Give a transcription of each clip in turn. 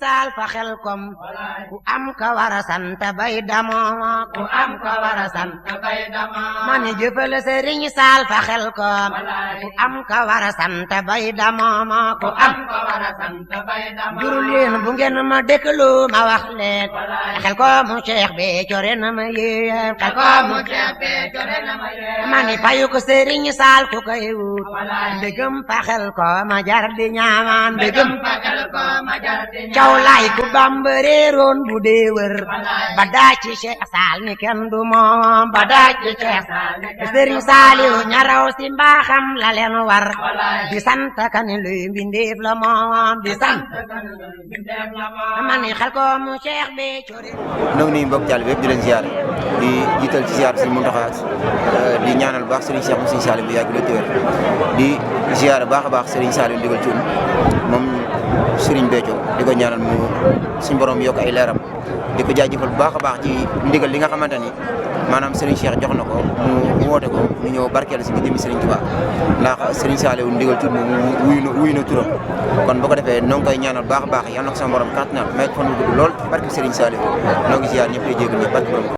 Saal fa Xelkom ku am ka war a sant bay damoo ku am ka war a sant bay damoo ma ni jëfal Serigne Saal fa Xelkom ku am ka war a sant bay damoo ku am ka war a sant bay damoo jurul leen bu ngeen ma dëkkalu ma wax leen Xelkom mu Cheikh Béthio na ma yéem Xelkom mu Cheikh Béthio na ma yéem ma ni payu ko Serigne Saal ku koy wut ndegam fa Xelkom ma jar di ñaamaan ndegam fa Xelkom ma jar di ñaamaan caw laay ku Bamba réeroon bu dee wër ba daa ci Cheikh Saal ni kenn du moom ba daa ci Cheikh Saal Serigne Saliou ñaraw si mbaaxam la leen war di sant kan luy mbindeef la moom di sant man ni Xelkom mu Cheikh Béthio ñoo ngi nii mbokk taalibe yëpp di leen ziar di jiital ci ziar Serigne Mountakha di ñaanal baax Serigne Cheikh mu Serigne Saliou bu yàgg la téwér di ziar baax a baax Serigne Saliou ndigal Thioune moom Serigne Béthio di ko ñaanal mu suñu borom yokk ay leeram di ko jaajëfal bu baax a baax ci ndigal li nga xamante ni maanaam Serigne Cheikh jox na ko mu woote ko ñu ñëw barkeelu si bi jëmi Serigne Touba ndax Serigne Saliou ndigal Thioune moom wuyu na turam kon bu ko defee noo ngi koy ñaanal baax a baax yal na ko sama borom kàttanal may ko fan wu gudd lool barke Serigne Saliou noo ngi ziar ñëpp di jégalu ñëpp barke borom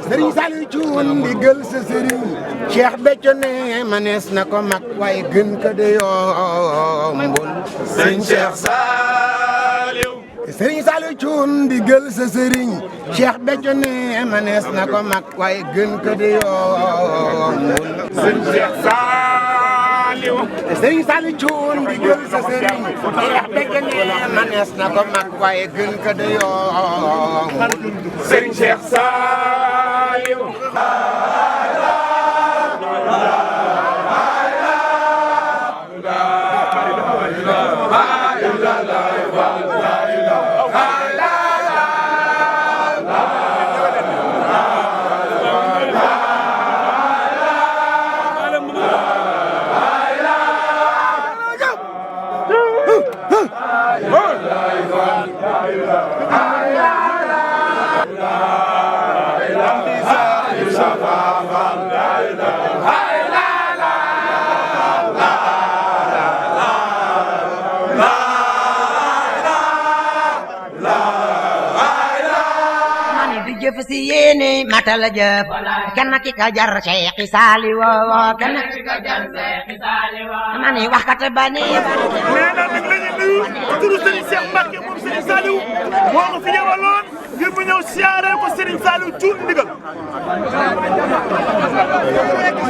Serigne Saliou Thioune ndigal sa Serigne Cheikh Béthio ne manees na ko mag waaye gën ko de yombul Serigne Cheikh Saliou Serigne Saliou Thioune ndigal sa Serigne Cheikh Béthio ne manees na ko mag waaye gën ko de yombul Serigne Cheikh Saliou Serigne Saliou Thioune ndigal sa Serigne Cheikh Béthio ne manees na ko mag waaye gën ko de yombul Serigne Cheikh Saliou jëf si yéene matal jëf kenn ki ka jar Cheikh Saliou kenn ki ka jar Cheikh Saliou ma ni waxkat ba ni nee na nag la ñu nuyu turu Serigne Cheikh Mbacke moom Serigne Saliou moo ko fi ñëwaloon ngir mu ñëw siyaare ko Serigne Saliou Thioune ndigal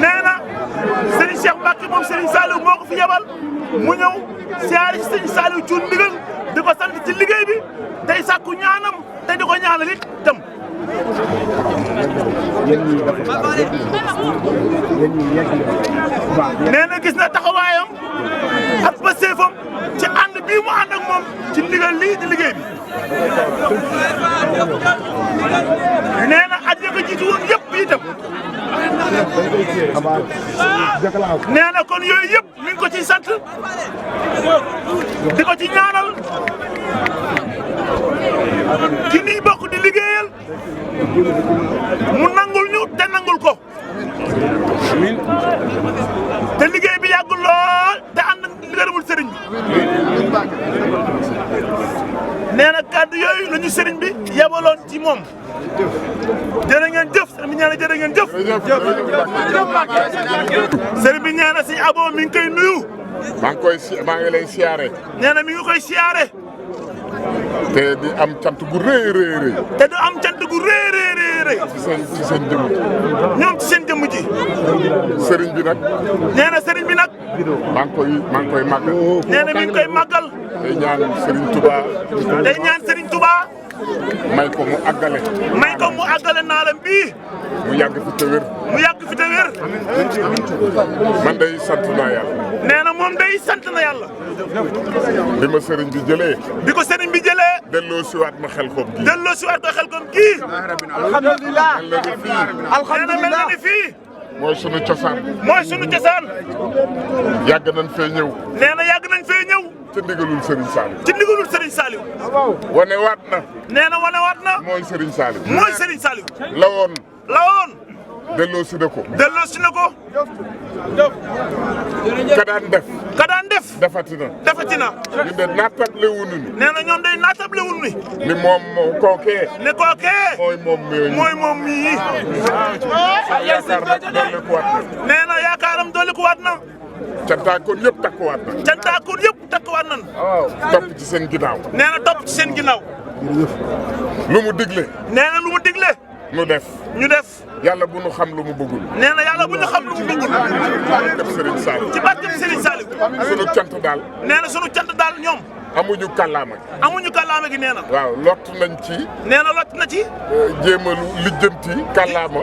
nee na Serigne Cheikh Mbacke moom Serigne Saliou moo ko fi ñëwal mu ñëw siyaare ci Serigne Saliou Thioune ndigal di ko sant ci liggéey bi tey sàkku ñaanam te di ko ñaanal it tam nee na gis na taxawaayam ak pëseefam ci ànd bii mu ànd ak moom ci ndigal lii di liggéey bi nee na at ya ko jiitu woon yëpp itam nee na kon yooyu yëpp mi ngi ko ciy sant di ko ci ñaanal ki nii bokk di liggéeyal mu nangul ñu te nangul ko te liggéey bi yàgg lool te ànd ngërëmul sëriñ bi nee na kàddu yooyu la ñu sëriñ bi yebaloon ci moom jërë ngeen jëf sëriñ bi nee na jërë ngeen jëf sëriñ bi nee na si Abo mi ngi koy nuyu maa ngi lay siyaare nee na mi ngi koy siyaare te di am cant gu rëy rëy rëy te du am cant gu rëy rëy rëy. ci seen jëmm ji. ñoom ci seen jëmm ji. sëriñ bi nag. nee na sëriñ bi nag. maa ngi koy màggal. nee na mi ngi koy màggal. day ñaan Serigne Touba. day ñaan Serigne Touba. may ko mu àggale. may ko mu àggale naalam bii. mu yàgg fi te wér. mu yàgg fi te wér. man day sant naa yàlla. nee na moom day sant na yàlla. bi ma sëriñ bi jëlee. bi ko sëriñ bi jëlee. delloo siwaat ma xel koom gii. delloo siwaat ko xel koom gii. alhamdulilah. nee na mel na ni fii. mooy sunu cosaan. mooy sunu cosaan. yàgg nañ fee ñëw. nee na yàgg nañ fee ñëw. ci ndigalul Serigne Saliou. ci ndigalul Serigne Saliou. wane waat na. nee na wane waat na. mooy Serigne Saliou. mooy Serigne Saliou. la woon. la woon. delloo si na ko. delloo si na ko. ka daan def. ka daan def. defati na. defati na. ñu ne naatable wuñu ni. nee na ñoom day naatable wuñu ni. ni moom kookee. ne kookee. mooy moom mii. mooy moom mii. yaakaar nag dolli ko waat na. nee na yaakaaram dolli ko waat na. cantaakoon yëpp takkuwaat na. cantaakoon yëpp takkuwaat nan. topp ci seen ginnaaw. nee na topp ci seen ginnaaw. lu mu digle. nee na lu mu digle. nu def. ñu def. yàlla bu nu xam lu mu bëggul. nee na yàlla bu ñu xam lu mu bëggul. def Serigne Saliou. ci barkeb Serigne Saliou. sunu cant daal. nee na sunu cant daal ñoom. amuñu kàllaama. amuñu kàllaama gi nee na. waaw lott nañ ci. nee na lott na ci. jéem a lijjanti kàllaama.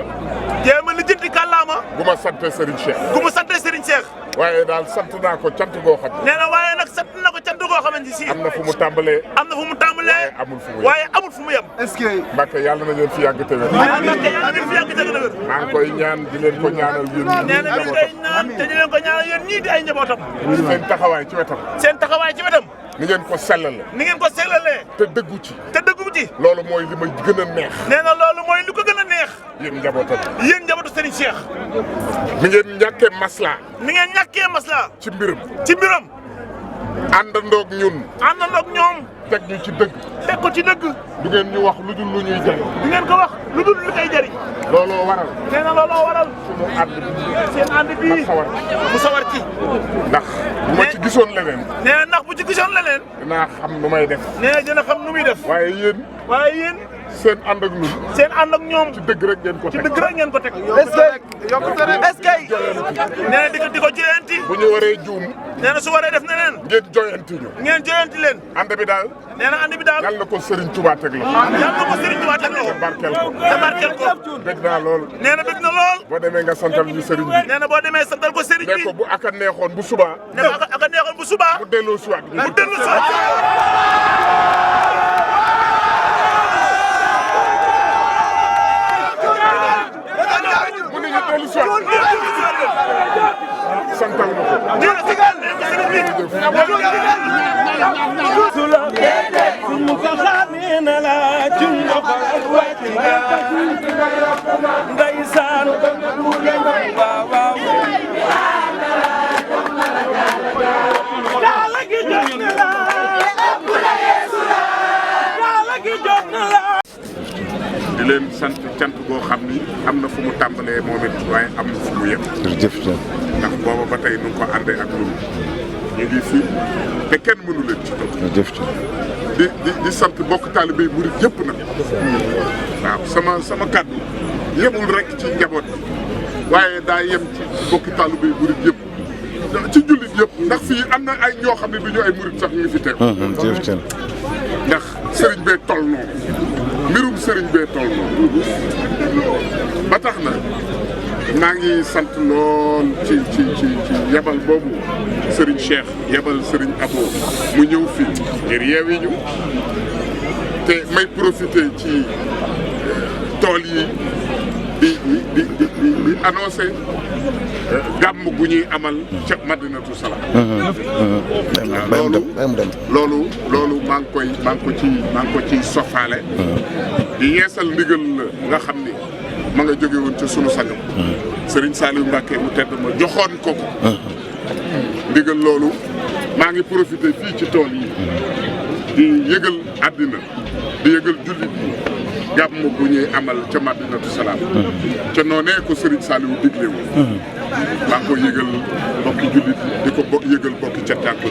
jéem a lijjanti kàllaama. gu ma sante Serigne Cheikh. gu ma sante Serigne Cheikh. waaye daal sant naa ko cant goo xam. nee na waaye nag sant na ko cant goo xamante si. am na fu mu tàmbalee. am na fu mu tàmbalee. waaye amul fu mu yem. waaye amul fu mu yem. est-ce que. Mbacke yàlla na leen fi yàgg te wér. Mbacke yàlla na leen fi yàgg te wér. maa ngi koy ñaan di leen ko ñaanal yéen ñii. nee na mi ngi koy ñaan te di leen ko ñaanal yéen ñii di ay njabootam. seen taxawaay ci wetam. seen taxawaay ci wetam. ni ngeen ko sellale. ni ngeen ko sellalee. te dëggu ci. te dëggu ci. loolu mooy li ma gën a neex. nee na loolu mooy lu ko gën a neex. yéen njabootam. yéen njabootu Serigne Cheikh. ni ngeen ñàkkee masla. ni ngeen ñàkkee masla. ci mbiram. ci mbiram. àndandoog ñun. àndandoog ñoom. teg ñu ci dëgg. teg ko ci dëgg. du ngeen ñu wax lu dul lu ñuy jëriñ. du ngeen ko wax lu dul lu koy jëriñ. looloo waral. nee na looloo waral. sunu ànd bi. seen ànd bii mu sawar ci. ndax bu ma ci gisoon leneen. nee na ndax bu ci gisoon leneen. dinaa xam nu may def. nee na dina xam nu muy def. waaye yéen. waaye yéen. seen ànd ak ñun. seen ànd ak ñoom. ci dëgg rek ngeen ko ci teg. dëgg rek ngeen ko teg. est-ce que. nee na di ko joyanti. bu ñu waree juum. nee na su waree def neneen. ngeen joyanti ñu. ngeen joyanti leen. ànd bi daal. nee na ànd bi daal. yàlla na ko Serigne Touba teg la. yàlla na ko Serigne Touba teg la. te barkeel ko. te barkeel ko. bëgg naa lool. nee na bëgg na lool. boo demee nga santal ñu Serigne bi. nee na boo demee santal ko Serigne bi. ne ko bu aka neexoon bu subaa. ne ko aka neexoon bu subaa. mu delloo si waat. mu delloo si waat. mu ne ñu dellu si waat. santal ma ko. nee na si gàll nee na Serigne ndeysaan waaw waaw daala gi jot na la daala gi jot na la di leen sant cant goo xam ni am na fu mu tàmbalee moom it waaye am na fu mu yem. jërëjëf. ndax booba ba tey nu ngi ko àndee ak ñun ñu ngi fii te kenn mënu leen ci toog. jërëjëf. di sant bokk taalibe yi murit yëpp nag. waaw sama kàddu yemul rek ci njaboot bi waaye daa yem ci bokki taalibe yi murit yëpp ci jullit yëpp ndax fii am na ay ñoo xam ne du ñu ay murit sax ñu fi teew. jërëjëf. ndax sëriñ bee toll noonu mbirum sëriñ bee toll noonu ba tax na maa ngi sant lool ci yebal boobu Serigne Cheikh yebal Serigne Abo mu ñëw fii ngir yeewi ñu te may profité ci tool yi di annoncé gàmm gu ñuy amal ca Madinatu Salaam. loolu maa ngi ko ciy sofaale. di yeesal ndigal nga xam ni ma nga jóge woon ca sunu sagam. Serigne Saliou Mbacké mu tedd ma joxoon ko ko. ndigal loolu maa ngi profité fii ci tool yi di yëgal àddina di yëgal jullit yi gàmm bu ñuy amal ca Madinatu Salaam ca noonee ko Serigne Saliou digle wu maa ngi ko yëgal bokki jullit di ko yëgal bokki cantaako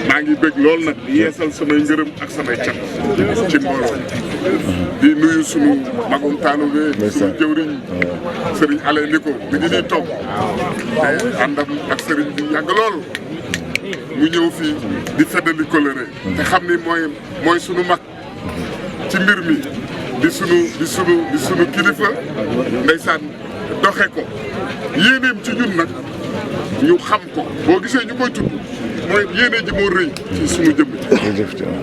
maa ngi bëgg lool nag di yeesal samay ngërëm ak samay cant ci mbooloo di nuyu sunu magum taalibe sunu jëwriñ Serigne Alé Ndiko mi ngi nii toog àndam ak Serigne bi yàgg lool mu ñëw fii di feddali kóllëre te xam ni mooy sunu mag ci mbir mi di sunu kilifa ndeysaan doxe ko yéeneem ci ñun nag ñu xam ko boo gisee ñu koy tudd mooy yéene ji moo rëy ci sunu jëmm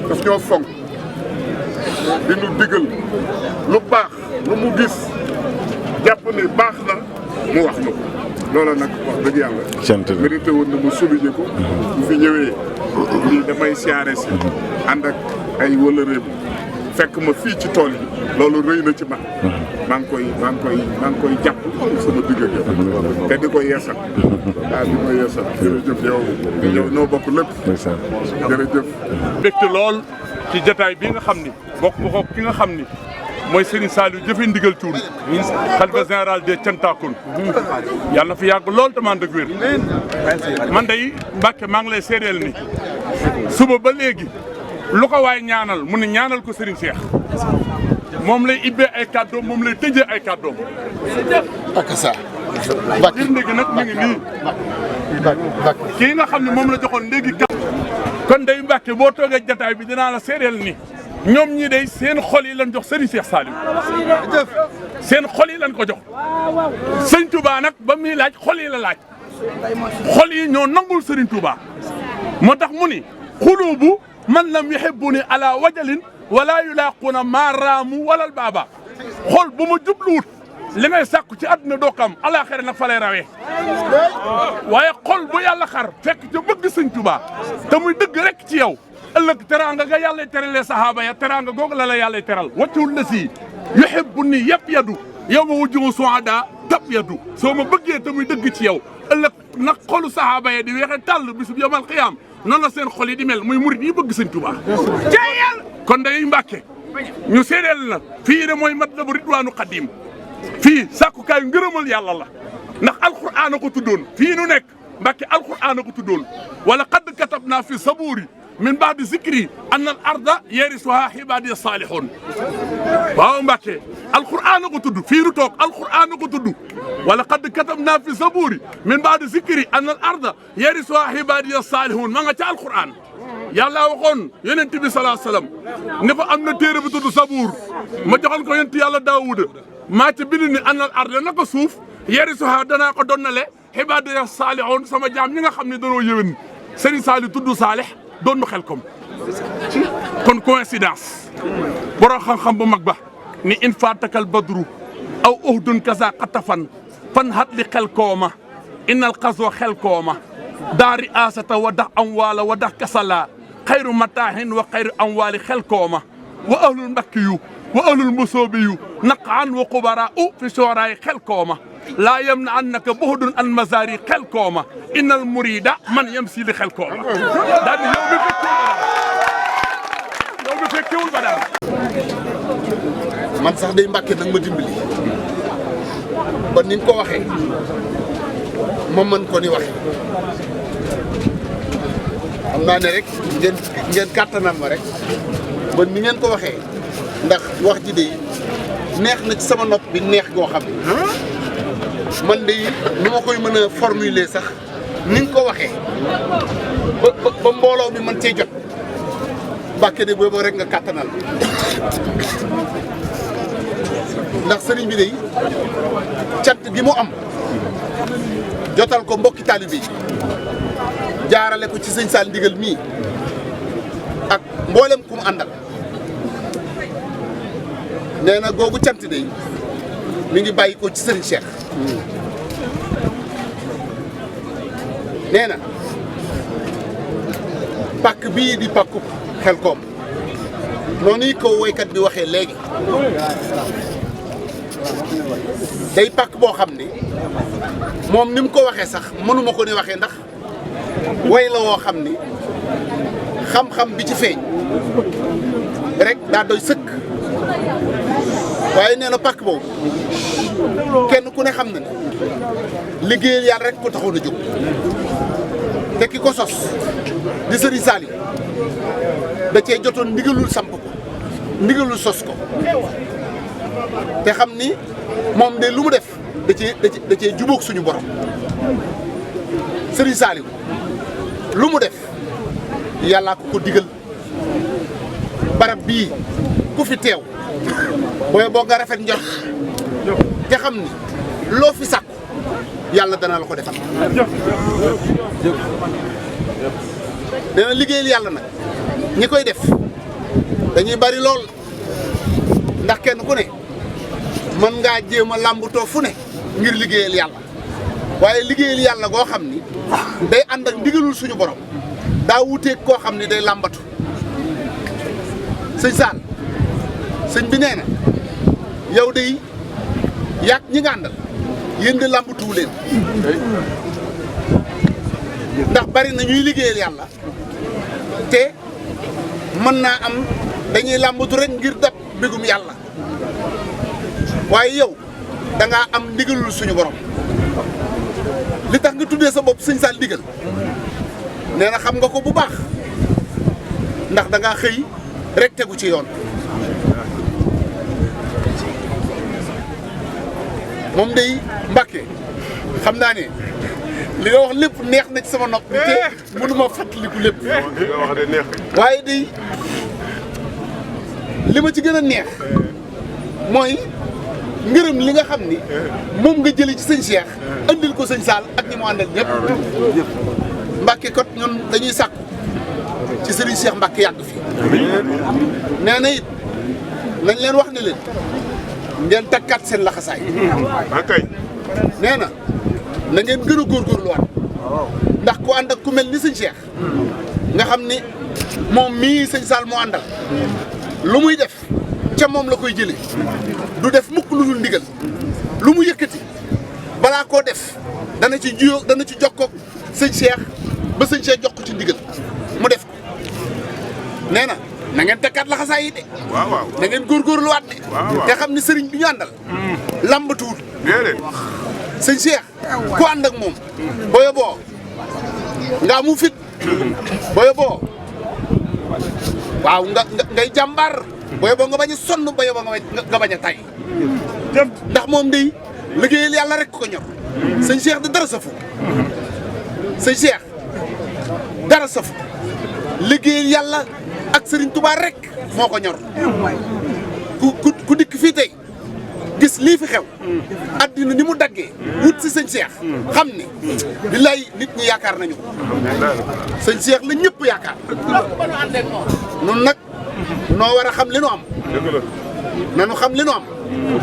daf ñoo fonk di nu digal lu baax lu mu gis jàpp ne baax na mu wax na ko loola nag wax dëgg yàlla mérité woon na mu souligné ko bu fi ñëwee nii damay siyaare si ànd ak ay wëlëreem fekk ma fii ci tool yi loolu rëy na ci man maa ngi koy jàpp sama digg ak te di ko yeesal di ko yeesal jërëjëf yow noo bokk lépp jërëjëf mbégte lool ci jataay bi nga xam ni bokk ma ko ki nga xam ni mooy Serigne Saliou jëfe ndigal Thioune xalifa général des Thiantakoune yàlla na fi yàgg lool te man dëgg wér man day Mbàkke maa ngi lay seedeel ni suba ba léegi lu ko waay ñaanal mu ne ñaanal ko Serigne Cheikh moom lay ibbee ay kàddoom moom lay tëjee ay kàddoom ak sa ngir ndégi nag ñu ngi nii kii nga xam ne moom la joxoon ndégi kon day Mbàkke boo toogee jataay bi dinaa la seedeel ni ñoom ñii day seen xol yi lañ jox Serigne Cheikh Saliou seen xol yi lañ ko jox Sëñ Touba nag ba muy laaj xol yi la laaj xol yi ñoo nangul Serigne Touba moo tax mu ni xulubu man lam yuhibbuni ala wajalin wala yulaquuna maa raamu walal baaba xol bu ma jubluwut li ngay sàkku ci àdduna doo ko am alaxira nag fa lay rawee waaye xol bu yàlla xar fekk ca bëgg Sëñ Touba te muy dëgg rek ci yow ëllëg teraanga nga yàlla teralee sahaaba ya teraanga googu la yàlla teral wàccul la si yuhibbu ni yëpp yadu yow ma wujjumu suada tab yadu soo ma bëggee te muy dëgg ci yow ëllëg nag xolu sahaaba ya di weexe tàll bisub yawmal qiyaam noonu la seen xol yi di mel muy murit yi bëgg Sëñ Touba jeyal kon day Mbàkke ñu seedeel na fii de mooy matlabu ridwaanu xadim fii sàkkukaayu ngërëmal yàlla la ndax alquraan a ko tuddoon fii nu nekk Mbàkke alquraan a ko tuddoon wala qad katabna fi sabuuri min baadi zikri anna al arda yarisuha ibaadiya saalihun waaw Mbàkke alquraan a ko tudd fii nu toog alquraan a ko tudd wala qad katabna fi sabuuri min baadi zikri anna al arda yarisuha ibaadiya saalihun ma nga ca alquraan yàlla waxoon yonent bi salaa salaam ne fa am na téere bu tudd sabuur ma joxoon ko yonent yàlla daawuda maa ci bind ni anna al arda naka suuf yarisuha danaa ko donnale ibaadiya saalihun sama jaam ñi nga xam ne danoo yëwén Serigne Saliou tudd Saalih doon nu Xelkom kon coïncidence borom xam-xam bu mag ba ni in faatakal badru aw uhdun kaza xatafan fan hat li Xelkooma innal qaswa Xelkooma daa riasata wa dax amwaala wa dax kasala xayru mataahin wa xayru amwaali Xelkooma wa ahlul mbakkiyu wa ahlul musoobiyu naqaan wa qubara u fi sooraay Xelkooma laa yamna annaka buhdun an mazaari Xelkooma innal murida man yamsi li Xelkooma daal di yow mi fekkewul ba daal man sax day Mbàkke nag ma dimbali ba ni ko waxee ma mën ko ni waxee xam naa ne rek ngeen kàttanal ma rek ba ni ngeen ko waxee ndax wax ji de neex na ci sama nopp bi neex goo xam ne man de nu ma koy mën a formuler sax ni nga ko waxee ba mbooloo mi mën cee jot Mbàkke de boobu rek nga kàttanal ndax sëriñ bi de cant gi mu am jotal ko mbokki taalibe yi jaarale ko ci sëñ Sall ndigal mii ak mboolem ku mu àndal nee na googu cant de mi ngi bàyyi ko ci sëriñ Cheikh nee na pàkk bii di pàkku Xelkom noonu yi ko woykat bi waxee léegi day pàkk boo xam ni moom ni mu ko waxee sax mënuma ko ni waxee ndax way la woo xam ni xam-xam bi ci feeñ rek daa doy sëkk waaye nee na pàkk boobu kenn ku ne xam na ne liggéeyal yàlla rek ko taxoon a jóg te ki ko sos di Serigne Saliou da cee jotoon ndigalul samp ko ndigalul sos ko te xam ni moom de lu mu def da cee jubóog suñu borom Serigne Saliou lu mu def yàllaa ko digal barab bii ku fi teew booy boo nga rafet njort te xam ni loo fi sàkku yàlla dana la ko defal dana liggéeyal yàlla nag ñi koy def dañuy bari lool ndax kenn ku ne mën ngaa jéem a làmbutoo fu ne ngir liggéeyal yàlla waaye liggéeyal yàlla goo xam ni day ànd ak ndigalul suñu borom daa wuteeg koo xam ni day làmbatu sëñ Saal sëñ bi nee na yow day yàq ñi nga àndal yéen de làmbatuwu leen ndax bari na ñuy liggéeyal yàlla te mën naa am dañuy làmbatu rek ngir dab mbégum yàlla waaye yow da ngaa am ndigalul suñu borom li tax nga tuddee sa bopp sëñ Saal ndigal nee na xam nga ko bu baax ndax da ngaa xëy rek tegu ci yoon moom day Mbàkke xam naa ne li nga wax lépp neex na ci sama nopp bi te mënuma fàttaliku lépp waaye day li ma ci gën a neex mooy ngërëm li nga xam ni moom nga jëlee ci sëñ Cheikh andil ko sëñ Saal ak ñi mu àndal ñëpp Mbàkke kot ñun dañuy sàkku ci sëriñ Cheikh Mbàkke yàgg fi nee na it nañ leen wax ne leen ngeen takkaat seen laxasaay nee na na ngeen gën a góorgóorluwaat ndax ku ànd ak ku mel ni sëñ Cheikh nga xam ni moom mii sëñ Saal moo àndal lu muy def ca moom la koy jëlee du def mukk lu dul ndigal lu mu yëkkati balaa koo def dana ci juyoo dana ci jokkoo sëñ Cheikh ba sëñ Cheikh jox ko ci ndigal mu def ko nee na na ngeen tekkaat laxasaay yi de na ngeen góorgóorluwaat de te xam ni sëriñ bi ñu àndal lambatuwut sëñ Cheikh ku ànd ak moom booyo boo nga mu fit booyo boo waaw ngay jàmbaar booyo boo nga bañ a sonn booyo boo nga bañ a tay ndax moom day liggéeyal yàlla rek ko ñor sëñ Cheikh da dara safu sëñ Cheikh dara safu liggéeyal yàlla ak Serigne Touba rek moo ko ñor ku dikk fii tey gis lii fi xew addina ni mu daggee wut si sëñ Cheikh xam ni billaay nit ñi yaakaar nañu ko sëñ Cheikh la ñëpp yaakaar nun nag noo war a xam li nu am nanu xam li nu am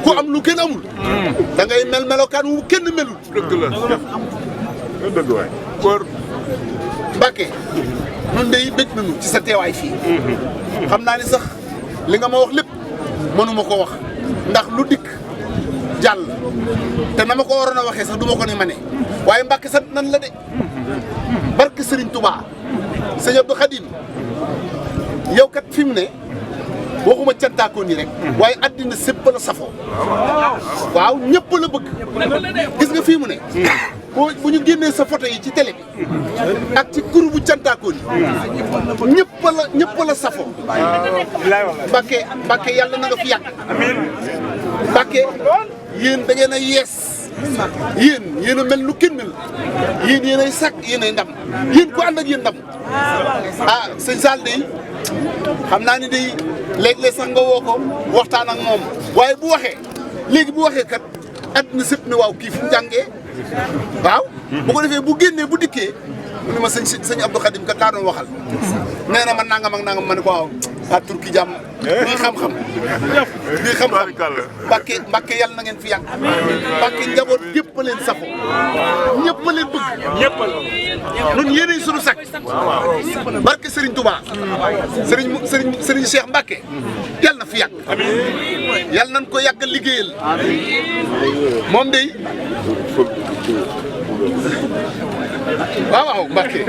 ku am lu kenn amul da ngay mel melokaan wu kenn melul dëgg waay Mbàkke nun day bëgg nañu ci sa teewaay fii xam naa ni sax li nga ma wax lépp mënuma ko wax ndax lu dikk jàll te na ma ko waroon a waxee sax du ma ko ni ma ne waaye Mbàkke sant nan la de barke Serigne Touba sëñ Abdou Khadim yow kat fi mu ne waxuma cantaakoon yi rek waaye addina sépp la safoo waaw ñëpp la bëgg gis nga fii mu ne bu ñu génnee sa photo yi ci télé bi ak ci groupe bu cantaakoon yi ñëpp la safoo Mbàkke yàlla na nga fi yàgg Mbàkke yéen da ngeen a yees yéen a mel lu kenn mel yéen ay sàkk yéen ay ndam yéen ku ànd ak yéen ndam ah sëñ Saal day xam naa ni day léeg-léeg sax nga woo ko waxtaan ak moom waaye bu waxee léegi bu waxee kat àddina sëpp ne waaw kii fu mu jàngee waaw bu ko defee bu génnee bu dikkee mu ne ma sëñ Abdou Khadim kat laa doon waxal nee na ma nangam ak nangam ma ne ko waaw waa turki jàmm bii xam-xam Mbàkke yàlla na ngeen fi yàgg Mbàkke njaboot gépp leen safo ñëpp leen bëgg nun yéenay sunu sak barke Serigne Touba Serigne Cheikh Mbàkke yàlla na fi yàgg yàlla nañ ko yàgg liggéeyal moom day waaw Mbàkke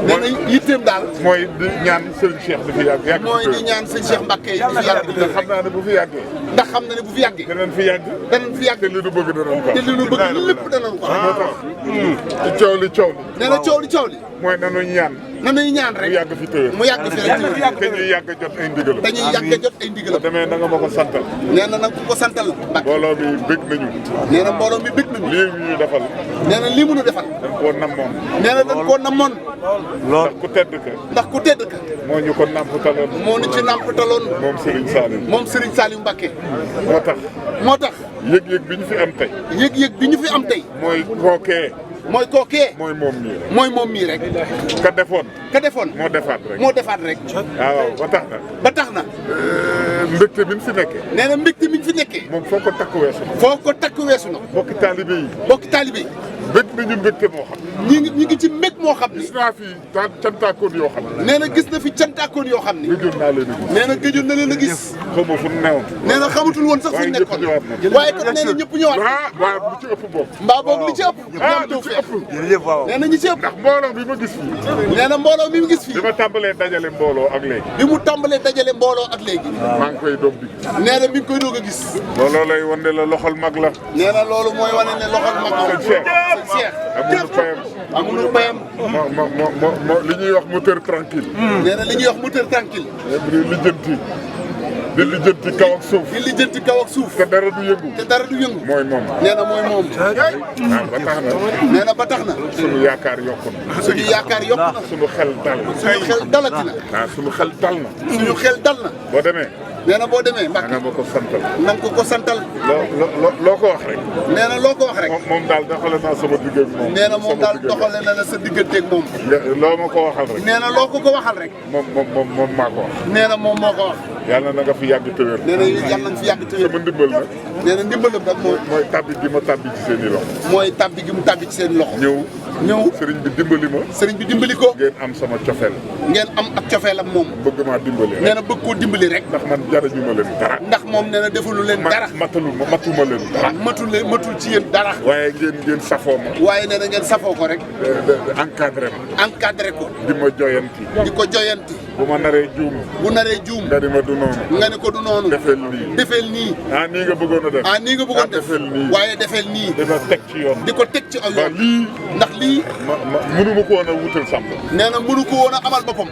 nee na yitteem daal. mooy di ñaan Serigne Cheikh di fi yàgg. mooy di ñaan sëñ Cheikh Mbacke di fi yàgg. ndax xam naa ne bu fi yàggee. ndax xam na ne bu fi yàggee. danañ fi yàgg. danañ fi yàgg. te li nu bëgg danañ ko. te li nu bëgg lépp danañ ko. moo tax. ci coow li. nee na coow li. mooy nanu ñaan. nanuy ñaan rek mu yàgg fi tëwër. mu yàgg fi rek te ñuy yàgg jot ay ndigalam. dañuy yàgg jot ay ndigalam. boo demee na nga ma ko santal. nee na nag ku ko santal Mbacke. mbooloo mi bëgg nañu. nee na mbooloo mi bëgg nañu. lii ñu defal. nee na lii mu nu defal. dañ koo namoon. nee na dañ koo namoon. ndax ku tedd ka. ndax ku tedd ka. moo ñu ko nampataloon. moo ñu ci nampataloon. moom Serigne Saliou. moom Serigne Saliou Mbacke. moo tax. yëg-yëg bi ñu fi am tey. yëg-yëg bi ñu fi am tey. mooy kookee. mooy moom mii rek. mooy moom mii rek. ka defoon. moo defaat rek. waaw ba tax na. mbégte bi ñu fi nekkee. nee na mbégte mi ñu fi nekkee. moom foo ko takk weesu na. bokki taalibe yi. bëgg nañu mbégte moo xam. ñi ngi ci mbég moo xam. gis naa fi cantaakoon yoo xam ne. nee na gis na fi cantaakoon yoo xam ne. gëjoon naa leen a gis. nee na gëjoon na leen a gis. xaw ma fu mu newoon. nee na xamatul woon sax fu mu nekkoon. waaye kat nee na ñëpp ñëwaat. waaw lu ci ëpp bokk. mbaa boog li ci ëpp. lu ci ëpp. nee na ñi ci ëpp. ndax mbooloo bi ma gis fii. nee na mbooloo mi mu gis fii. bi ma tàmbalee dajale mbooloo ak léegi. maa ngi koy doog di gis. nee na mi ngi koy doog a gis. looloo lay wane la loxol mag la. nee na loolu mooy wane ne loxol mag la. sëñ Cheikh amuñu payam. li ñuy wax moteur tranquille. nee na li ñuy wax moteur tranquille. di lijjanti kaw ak suuf. di lijjanti kaw ak suuf. te dara du yëngu. mooy moom. nee na mooy moom. ba tax na. nee na ba tax na. sunu yaakaar yokku na. sunu xel dal. sunu xel dalati na. waaw sunu xel dal na. suñu xel dal na. boo demee. nee na boo demee Mbacke. na nga ma ko santal. na nga ko santal. loo ko wax rek. nee na loo ko wax rek. moom daal doxale naa sama digganteeg moom. nee na moom daal doxale na la sa digganteeg moom. loo ma ko waxal rek. nee na loo ko waxal rek. moom maa ko wax. nee na moom moo ko wax. yàlla na nga fi yàgg te wér. nee na yàlla na fi yàgg te wér. sama ndimbal nag. nee na ndimbalam nag mooy tabbi gi ma tabbi ci seen i loxo. mooy tabbi gi mu tabbi ci seen i loxo. ñëw sëriñ bi dimbali ma. sëriñ bi dimbali ko. ngeen am sama cofeel. ngeen am ak cofeelam moom. bëgg maa dimbali rek. nee na bëgg koo dimbali rek. ndax man jarañu ma leen dara. ndax moom nee na defalu leen dara. matuma leen dara. matul ci yéen dara. waaye ngeen safoo ma. waaye nee na ngeen safoo ko rek. encadré ko. di ma joyanti. di ko joyanti. bu ma naree juum. nga ni ma du noonu. nga ni ko du noonu. defeel nii. nii nga bëggoon a def. nii nga bëggoon def. waaye defeel nii. di ko teg ci yoon. di ko teg ci aw yoon. ndax lii. mënu ma ko woon a wutal sàmm. nee na mënu ko woon a amal boppam.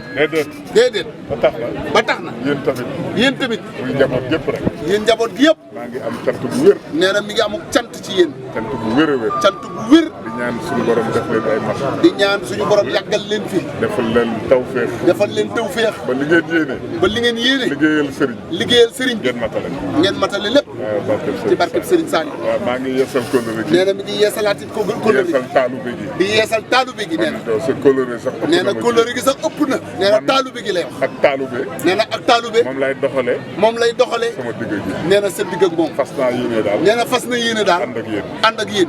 déedéet. ba tax na. yéen tamit. muy njaboot yëpp rek. yéen njaboot gi yëpp. maa ngi am cant bu wér. nee na mi ngi amuk cant ci yéen. cant bu wér a wér. cant bu wér. di ñaan suñu borom def leen ay mag. di ñaan suñu borom yàggal leen fi. defal leen tawféex. ba li ngeen yéene. liggéeyal sëriñ. ngeen matale lépp. ci barkeb sëriñ Saliou. waaw maa ngi yeesal kóllëre gi. nee na mi ngi yeesalaati kóllëre gi. di yeesal taalube gi. nee na. sa kóllëre sax ëpp na. nee na kóllëre gi sax ëpp na. nee na taalube gi lay wax. ak taalube. nee na ak taalube. moom lay doxalee. sama digg gi. nee na sa digg ak moom. fas na yéene daal. ànd ak yéen.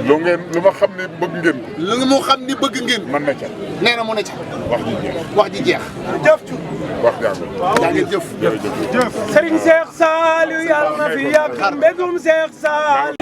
lu ma xam ni bëgg ngeen. lu mu xam ni bëgg ngeen. man na ca. nee na mu ne ca. wax ji jeex. wax ngeen jëf. Serigne Cheikh Saliou yàlla na fi yàgg mbégum Cheikh Saliou.